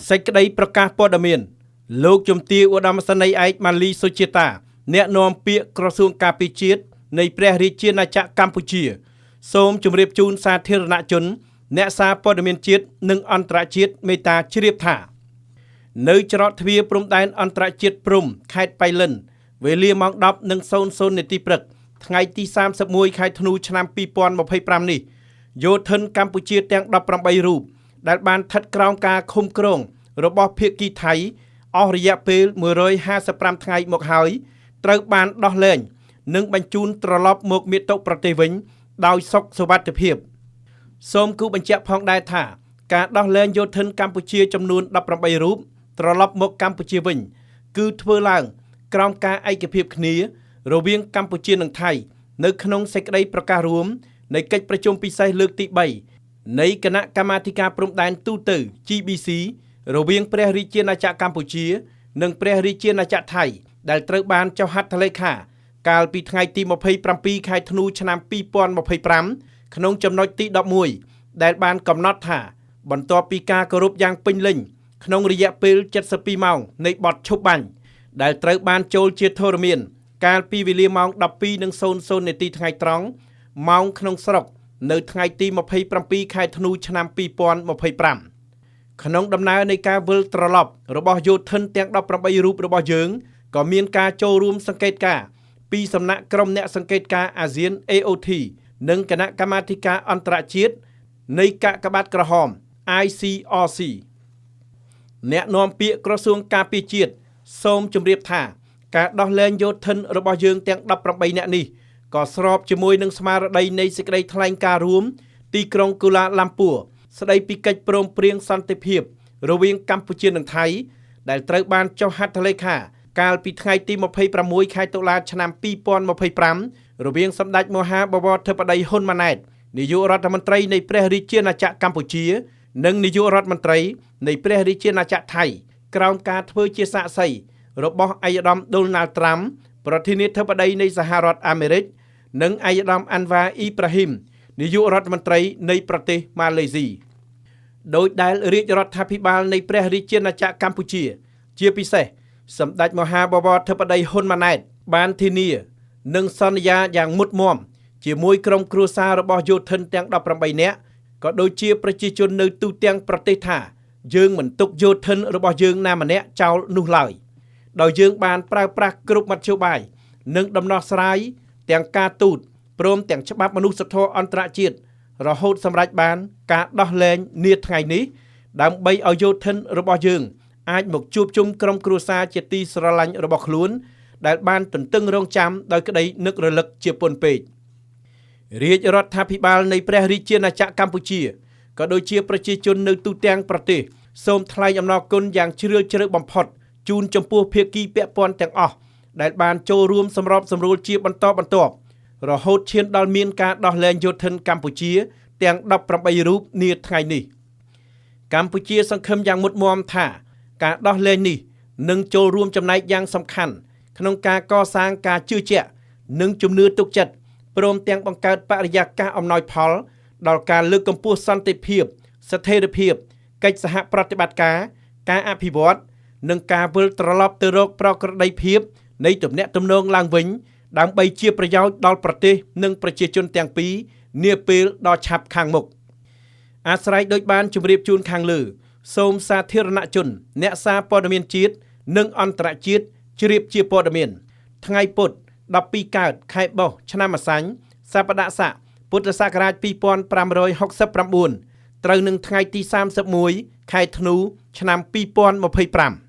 សេចក្តីប្រកាសព័ត៌មានលោកជំទាវឧត្តមសេនីយ៍ឯកម៉ាលីសុជាតា អ្នកនាំពាក្យក្រសួងការពារជាតិនៃព្រះរាជាណាចក្រកម្ពុជា សូមជម្រាបជូនសាធារណជន អ្នកសារព័ត៌មានជាតិនិងអន្តរជាតិមេត្តាជ្រាបថា នៅច្រកទ្វារព្រំដែនអន្តរជាតិព្រំខេត្តបៃលិន វេលាម៉ោង10:00នាទីព្រឹក ថ្ងៃទី31ខែធ្នូឆ្នាំ2025នេះយោធិនកម្ពុជាទាំង18រូបដែលបានស្ថិតក្រោមការឃុំគ្រងរបស់ភៀកគីថៃអស់រយៈពេល155ថ្ងៃមកហើយត្រូវបានដោះលែងនិងបញ្ជូនត្រឡប់មកមាតុប្រទេសវិញ ដោយសុខសុវត្ថិភាព សូមគូបញ្ជាក់ផងដែរថាការដោះលែងយោធិនកម្ពុជាចំនួន18រូបត្រឡប់មកកម្ពុជាវិញ គឺធ្វើឡើង ក្រោមការឯកភាពគ្នា រវាងកម្ពុជានិងថៃ នៅក្នុងសេចក្តីប្រកាសរួមនៃកិច្ចប្រជុំពិសេសលើកទី3នៃគណៈកម្មាធិការព្រំដែនទូទៅ GBC រវាងព្រះរាជាណាចក្រកម្ពុជា និងព្រះរាជាណាចក្រថៃ ដែលត្រូវបានចុះហត្ថលេខា កាលពីថ្ងៃទី27ខែធ្នូឆ្នាំ2025ក្នុងចំណុចទី11ដែលបានកំណត់ថា បន្ទាប់ពីការគោរពយ៉ាងពេញលេញក្នុងរយៈពេល72ម៉ោងនៃបទឈប់បាញ់ដែលត្រូវបានចូលជាធរមាន កាលពីវេលាម៉ោង12:00នាទីថ្ងៃត្រង់ម៉ោងក្នុងស្រុក នៅថ្ងៃទី27ខែធ្នូឆ្នាំ2025ក្នុងដំណើរនៃការវិលត្រឡប់របស់យោធិនទាំង18រូបរបស់យើងក៏មានការចូលរួមសង្កេតការណ៍ពីសំណាក់ក្រុមអ្នកសង្កេតការណ៍អាស៊ាន AOT និងគណៈកម្មាធិការអន្តរជាតិនៃកាកបាទក្រហម ICRC អ្នកនាំពាក្យក្រសួងការពារជាតិសូមជម្រាបថា ការដោះលែងយោធិនរបស់យើងទាំង18នាក់នេះក៏ស្របជាមួយនឹងស្មារតីនៃសេចក្តីថ្លែងការណ៍រួម ទីក្រុងគូឡាឡាំពួរស្តីពីកិច្ចព្រមព្រៀងសន្តិភាព រវាងកម្ពុជានិងថៃ ដែលត្រូវបានចុះហត្ថលេខា កាលពីថ្ងៃទី26ខែតុលាឆ្នាំ2025រវាងសម្ដេចមហាបវរធិបតីហ៊ុនម៉ាណែតនាយករដ្ឋមន្ត្រីនៃព្រះរាជាណាចក្រកម្ពុជា និងនាយករដ្ឋមន្ត្រីនៃព្រះរាជាណាចក្រថៃ ក្រោមការធ្វើជាសាក្សីរបស់ឯកឧត្តមដូណាល់ត្រាំប្រធានាធិបតីនៃសហរដ្ឋអាមេរិក និងឯកឧត្តមអាន់វ៉ាអ៊ីប្រាហ៊ីមនាយករដ្ឋមន្ត្រីនៃប្រទេសម៉ាឡេស៊ីដោយដែលរាជរដ្ឋាភិបាលនៃព្រះរាជាណាចក្រកម្ពុជា ជាពិសេសសម្ដេចមហាបវរធិបតីហ៊ុនម៉ាណែត បានធានា និងសន្យាយ៉ាងមុតមមជាមួយក្រុមគ្រួសាររបស់យោធិនទាំង18នាក់ក៏ដូចជាប្រជាជននៅទូទាំងប្រទេសថា យើងមិនទុកយោធិនរបស់យើងណាម្នាក់ចោលនោះឡើយដោយយើងបានប្រើប្រាស់គ្រប់មធ្យោបាយនិងដំណោះស្រាយទាំងការទូតព្រមទាំងច្បាប់មនុស្សធម៌អន្តរជាតិរហូតសម្រេចបានការដោះលែងនាថ្ងៃនេះ ដើម្បីឲ្យយោធិនរបស់យើង អាចមកជួបជុំក្រុមគ្រួសារជាទីស្រឡាញ់របស់ខ្លួន ដែលបានទន្ទឹងរង់ចាំដោយក្តីនឹករលឹកជាពន់ពេករាជរដ្ឋាភិបាលនៃព្រះរាជាណាចក្រកម្ពុជាក៏ដូចជាប្រជាជននៅទូទាំងប្រទេសសូមថ្លែងអំណរគុណយ៉ាងជ្រាលជ្រៅបំផុតជូនចំពោះភាគីពាក់ព័ន្ធទាំងអស់ដែលបានចូលរួមសម្របសម្រួលជាបន្តបន្ទាប់រហូតឈានដល់មានការដោះលែងយោធិនកម្ពុជា ទាំង18រូបនាថ្ងៃនេះ កម្ពុជាសង្ឃឹមយ៉ាងមុតមមថា ការដោះលែងនេះនឹងចូលរួមចំណែកយ៉ាងសំខាន់ក្នុងការកសាងការជឿជាក់និងជំនឿទុកចិត្តព្រមទាំងបង្កើតបរិយាកាសអំណោយផល ដល់ការលើកកម្ពស់សន្តិភាព ស្ថិរភាព កិច្ចសហប្រតិបត្តិការ ការអភិវឌ្ឍនិងការវិលត្រឡប់ទៅរកប្រក្រតីភាពនៃទំនាក់ទំនងឡើងវិញ ដើម្បីជាប្រយោជន៍ដល់ប្រទេសនិងប្រជាជនទាំងពីរនាពេលដ៏ឆាប់ខាងមុខ អាស្រ័យដូចបានជម្រាបជូនខាងលើសូមសាធារណជន អ្នកសារព័ត៌មានជាតិនិងអន្តរជាតិជ្រាបជាព័ត៌មាន ថ្ងៃពុធ12កើតខែបុស្សឆ្នាំម្សាញ់សប្តាហ៍ស័កពុទ្ធសករាជ2569ត្រូវនឹងថ្ងៃទី31ខែធ្នូឆ្នាំ2025។